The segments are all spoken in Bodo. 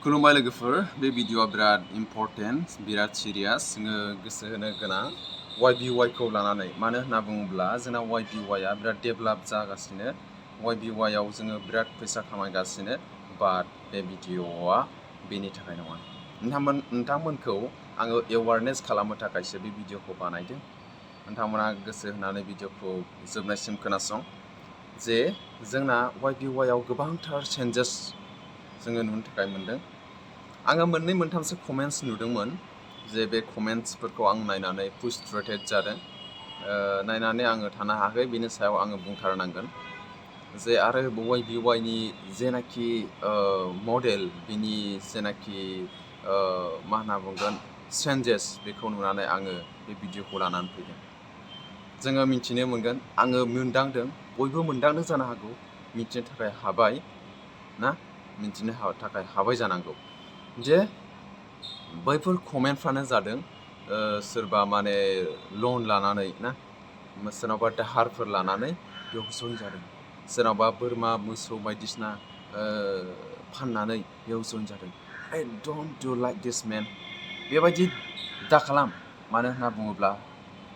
खुलुमबाय लोगोफोर बे भिडिअआ बिराद इम्पर्टेन्ट बिराद सिरियास जोङो गोसो होनो गोनां YBY खौ लानानै मानो होनना बुङोब्ला जोंना YBY आ बिराद डेभेलप जागासिनो YBY आव जोङो बिराद फैसा खामायगासिनो बाट बे भिडिअआ बेनि थाखाय नङा नोंथांमोनखौ आङो एवारनेस खालामनो थाखायसो बे भिडिअखौ बानायदों नोंथांमोना गोसो होनानै भिडिअखौ जोबनायसिम खोनासं जे जोंना YBY आव गोबांथार चेन्जेस जोङो नुनो थाखाय मोनदों आङो मोननै मोनथामसो कमेन्ट्स नुदोंमोन जे बे कमेन्ट्सफोरखौ आं नायनानै फ्रुस्ट्रेटेड जादों नायनानै आङो थानो हायाखै बेनि सायाव आङो बुंथारनांगोन जे आरो YBY नि जेनाखि मडेल बिनि जेनाखि मा होनना बुंगोन चेन्जेस बेखौ नुनानै आङो बे भिडिअखौ लानानै फैदों जोङो मिथिनो मोनगोन आङो मोनदांदों बयबो मोनदांदों जानो हागौ मिथिनो थाखाय हाबाय ना मिथिनो थाखाय हाबाय जानांगौ जे बैफोर कमेन्टफ्रानो जादों सोरबा माने लन लानानै ना सोरनावबा दाहारफोर लानानै बेयाव जइन जादों सोरनावबा बोरमा मोसौ बायदिसिना फाननानै बेयाव जइन जादों आइ डोन्ट डु लाइक दिस मेन बेबायदि दाखालाम मानो होनना बुङोब्ला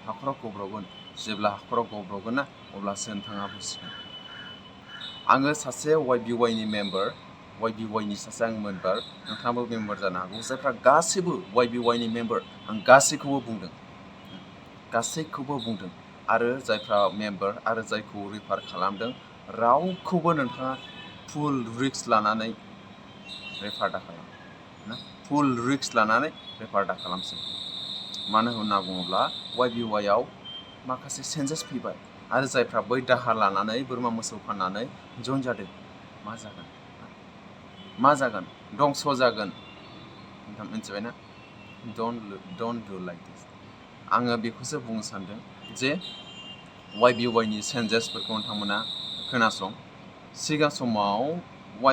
हाखराव गब्र'गोन जेब्ला हाखराव गब्र'गोन ना अब्लासो नोंथाङा बुजिगोन आङो सासे YBY नि मेम्बार YBY नि सासे आं मेम्बार नोंथाङाबो मेम्बार जानो हागौ जायफ्रा गासैबो YBY नि मेम्बार आं गासैखौबो बुंदों आरो जायफ्रा मेम्बार आरो जायखौ रिफार खालामदों रावखौबो नोंथाङा फुल रिस्क लानानै रेफार दा खालाम ना फुल रिस्क लानानै रेफार दा खालामसै मानो होनना बुङोब्ला YBY आव माखासे चेन्जेस फैबाय आरो जायफ्रा बै दाहार लानानै बोरमा मोसौ फाननानै जइन जादों मा जागोन दंस जागोन नोंथां मिथिबायना डोन्ट डु लाइक दिस आङो बेखौसो बुंनो सानदों जे YBY नि चेन्जेसफोरखौ नोंथांमोना खोनासं सिगां समाव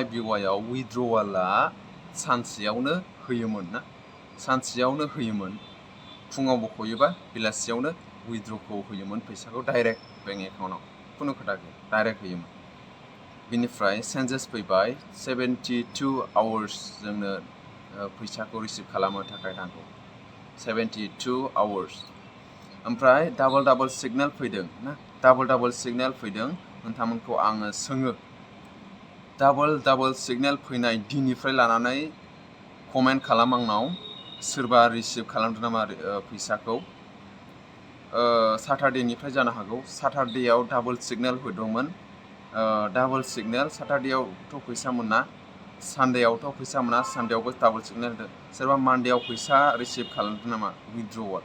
YBY आव withdrawalआ सानसेयावनो होयोमोन फुङाव बख'योबा बेलासियावनो withdrawखौ होयोमोन फैसाखौ डाइरेक्ट बेंक एकाउन्टआव खुनु खोथा गैया डाइरेक्ट होयोमोन बिनिफ्राय चेन्जेस फैबाय 72 आवार्स जोंनो फैसाखौ रिसिभ खालामनो थाखाय नांगौ 72 आवार्स ओमफ्राय डाबल सिगनेल फैदों ना डाबल सिगनेल फैदों नोंथांमोनखौ आङो सोङो डाबल सिगनेल फैनाय दिननिफ्राय लानानै कमेन्ट खालाम आंनाव सोरबा रिसिभ खालामदों नामा फैसाखौ साटारडेनिफ्राय जानो हागौ साटारडेआव डाबल सिगनेल होदोंमोन डाबल सिगनेल साटारडेआवथ' फैसा मोना सानडेआवथ' फैसा मोना सानडेआवबो डाबल सिगनेल होदों सोरबा मानडेआव फैसा रिसिभ खालामदों नामा withdrawal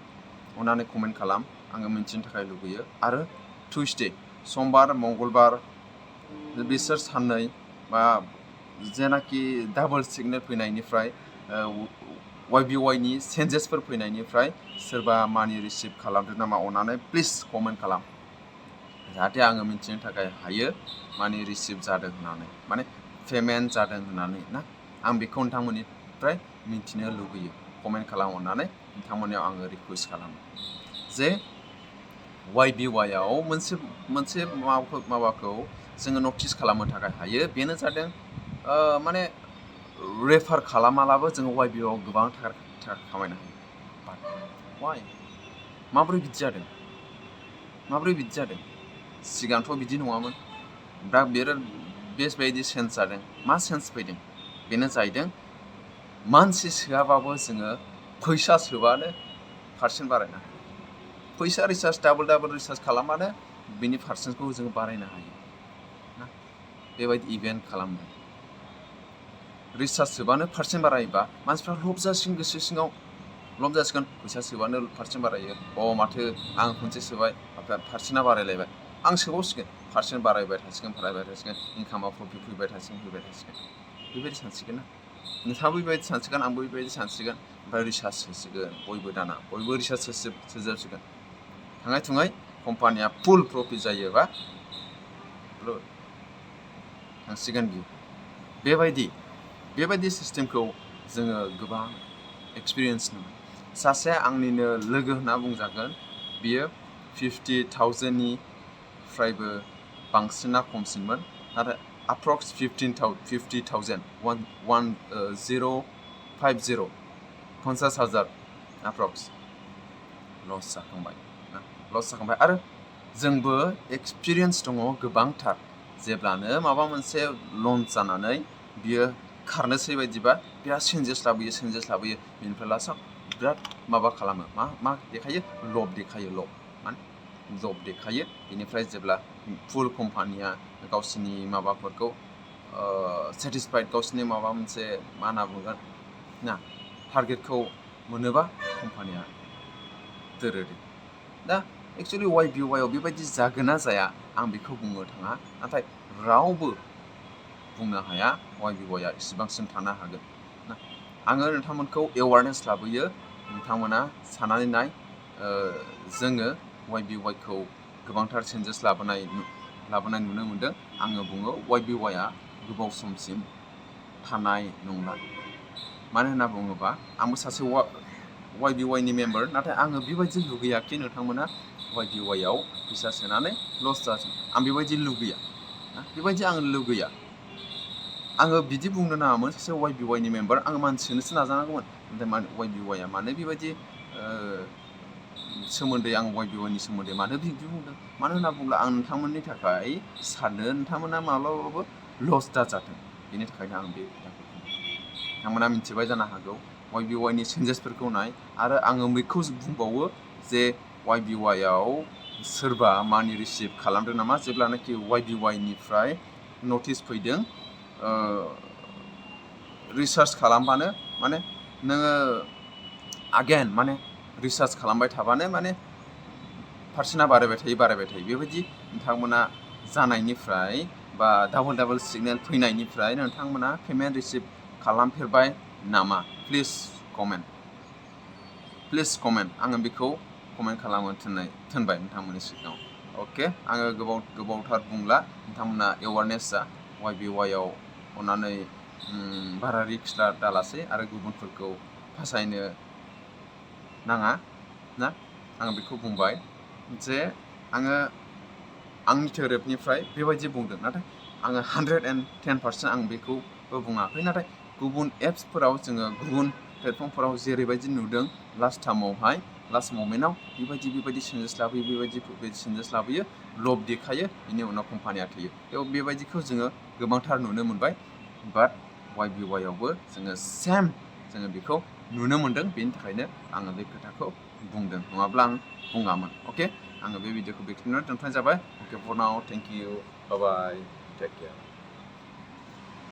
अननानै कमेन्ट खालाम आङो मिन्थिनो थाखाय लुबैयो आरो टुइसडे समबार मंगलबार बिसोर साननै बा जेनाखि डाबल सिगनेल फैनायनिफ्राय YBY नि चेन्जेसफोर फैनायनिफ्राय सोरबा मानि रिसिभ खालामदों नामा अननानै प्लिज कमेन्ट खालाम जाहाथे आङो मिन्थिनो थाखाय हायो मानि रिसिभ जादों होननानै माने पेमेन्ट जादों होननानै ना आं बेखौ नोंथांमोननिफ्राय मिन्थिनो लुबैयो कमेन्ट खालाम अननानै नोंथांमोननियाव आङो रिकुवेस्ट खालामो जे YBY आव मोनसे माबाखौ जोङो नटिस खालामनो थाखाय हायो बेनो जादों माने रेफार खालामालाबो जोङो YBY आव गोबां थाखा खामायनो हायो बाट वाइ माब्रै बिदि जादों सिगांथ' बिदि नङामोन दा बेबायदि सेन्स जादों मा सेन्स फैदों बेनो जाहैदों मानसि सोआबाबो जोङो फैसा सोबानो पार्सेन्ट बारायनो हायो फैसा रिसार्ज डाबल रिसार्ज खालामबानो बिनि पार्सेन्टखौ जोङो बारायनो हायो ना बेबायदि इभेन्ट खालामदों रिसार्ज सोबानो पार्सेन्ट बारायोबा मानसिफ्रा लब जासिगोन गोसो सिङाव लब जासिगोन फैसा सोबानो पार्सेन्ट बारायो माथो आं खनसे सोबाय पार्सेन्टआ बारायलायबाय आं सोबावसिगोन पार्सेन्ट बारायबाय थासिगोन इनकामा प्रफिट फैबाय थासिगोन बेबायदि सानसिगोन ना नोंथाङाबो बेबायदि सानसिगोन आंबो बेबायदि सानसिगोन ओमफ्राय रिसार्ज सोसिगोन बयबो रिसार्ज सोजोबसिगोन थाङै थुङै कम्पानिया फुल प्रफिट जायोबा थांसिगोन बियो बेबायदि सिस्टेमखौ जोङो गोबां एक्सपिरियेन्स नुयो सासे आंनिनो लोगो होनना बुंजागोन बियो 50,000 निफ्रायबो बांसिना खमसिनमोन नाथाय approx 50,000 1050 50,000 approx लस जाखांबाय आरो जोंबो एक्सपिरियेन्स दङ गोबांथार जेब्लानो माबा मोनसे लन्च जानानै बियो खारनोसै बायदिबा बिराद चेन्जेस लाबोयो बेनिफ्राय लास्टआव बिराद माबा खालामो मा देखायो लब देखायो बेनिफ्राय जेब्ला फुल कम्पानिया गावसिनि माबाफोरखौ सेटिसफाइड गावसिनि माबा मोनसे मा होनना बुंगोन ना टारगेटखौ मोनोबा कम्पानिया दोरोदो दा एक्चुअलि YBY आव बेबायदि जागोन ना जाया आं बेखौ बुंनो थाङा नाथाय रावबो बुंनो हाया YBY आ इसिबांसिम थानो हागोन ना आङो नोंथांमोनखौ एवारनेस लाबोयो नोंथांमोना साननानै नाय जोङो YBY खौ गोबांथार चेन्जेस लाबोनाय नुनो मोनदों आङो बुङो YBY आ गोबाव समसिम थानाय नंला मानो होनना बुङोबा आंबो सासे YBY नि मेम्बार नाथाय आङो बेबायदि लुगैयाखि नोंथांमोना YBY आव फैसा सोनानै लस जाथों आं बेबायदि लुगैया बेबायदि आं लुगैया आङो बिदि बुंनो नाङामोन सासे YBY नि मेम्बार आङो मानसिनोसो नाजानांगौमोन नाथाय YBY आ मानो बेबायदि सोमोन्दै आं YBY नि सोमोन्दै मानो बिदि बुंदों मानो होनना बुङोब्ला आं नोंथांमोननि थाखाय सानो नोंथांमोना माब्लाबाबो लस दाजाथों बेनि थाखायनो आं बे खोथाखौ नोंथांमोना मिथिबाय जानो हागौ YBY नि चेन्जेसफोरखौ नाय आरो आङो बेखौ बुंबावो जे YBY आव सोरबा मानि रिसिभ खालामदों नामा जेब्लानाखि YBY निफ्राय नटिस फैदों रिसार्च खालामबानो माने नोङो आगेन माने रिसार्च खालामबाय थाबानो माने पार्सेन्टआ बारायबाय थायो बेबायदि नोंथांमोना जानायनिफ्राय बा डाबल सिगनेल फैनायनिफ्राय नोंथांमोना पेमेन्ट रिसिभ खालामफेरबाय नामा प्लिज कमेन्ट आङो बेखौ कमेन्ट खालामनो थिनबाय नोंथांमोननि सिगाङाव अके आङो गोबावथार बुंला नोंथांमोना एवारनेस जा YBY आव अननानै बारा रिक्स दालासै आरो गुबुनफोरखौ फासायनो नाङा ना आं बेखौ बुंबाय जे आङो आंनि थोरोबनिफ्राय बेबायदि बुंदों नाथाय आङो 110% आं बेखौबो बुङाखै नाथाय गुबुन एप्सफोराव जोङो गुबुन प्लेटफर्मफोराव जेरैबायदि नुदों लास्ट ममेन्टआव बेबायदि चेन्जेस लाबोयो लब देखायो बेनि उनाव कम्पानिया थैयो बेबायदिखौ जोङो गोबांथार नुनो मोनबाय बाट YBY आवबो जोङो बेखौ नुनो मोनदों बेनि थाखायनो आङो बे खोथाखौ बुंदों नङाब्ला आं बुङामोन अके आङो बे भिडिअखौ बेखिनियावनो दोनथ'नाय जाबाय okay for now thank you bye bye take care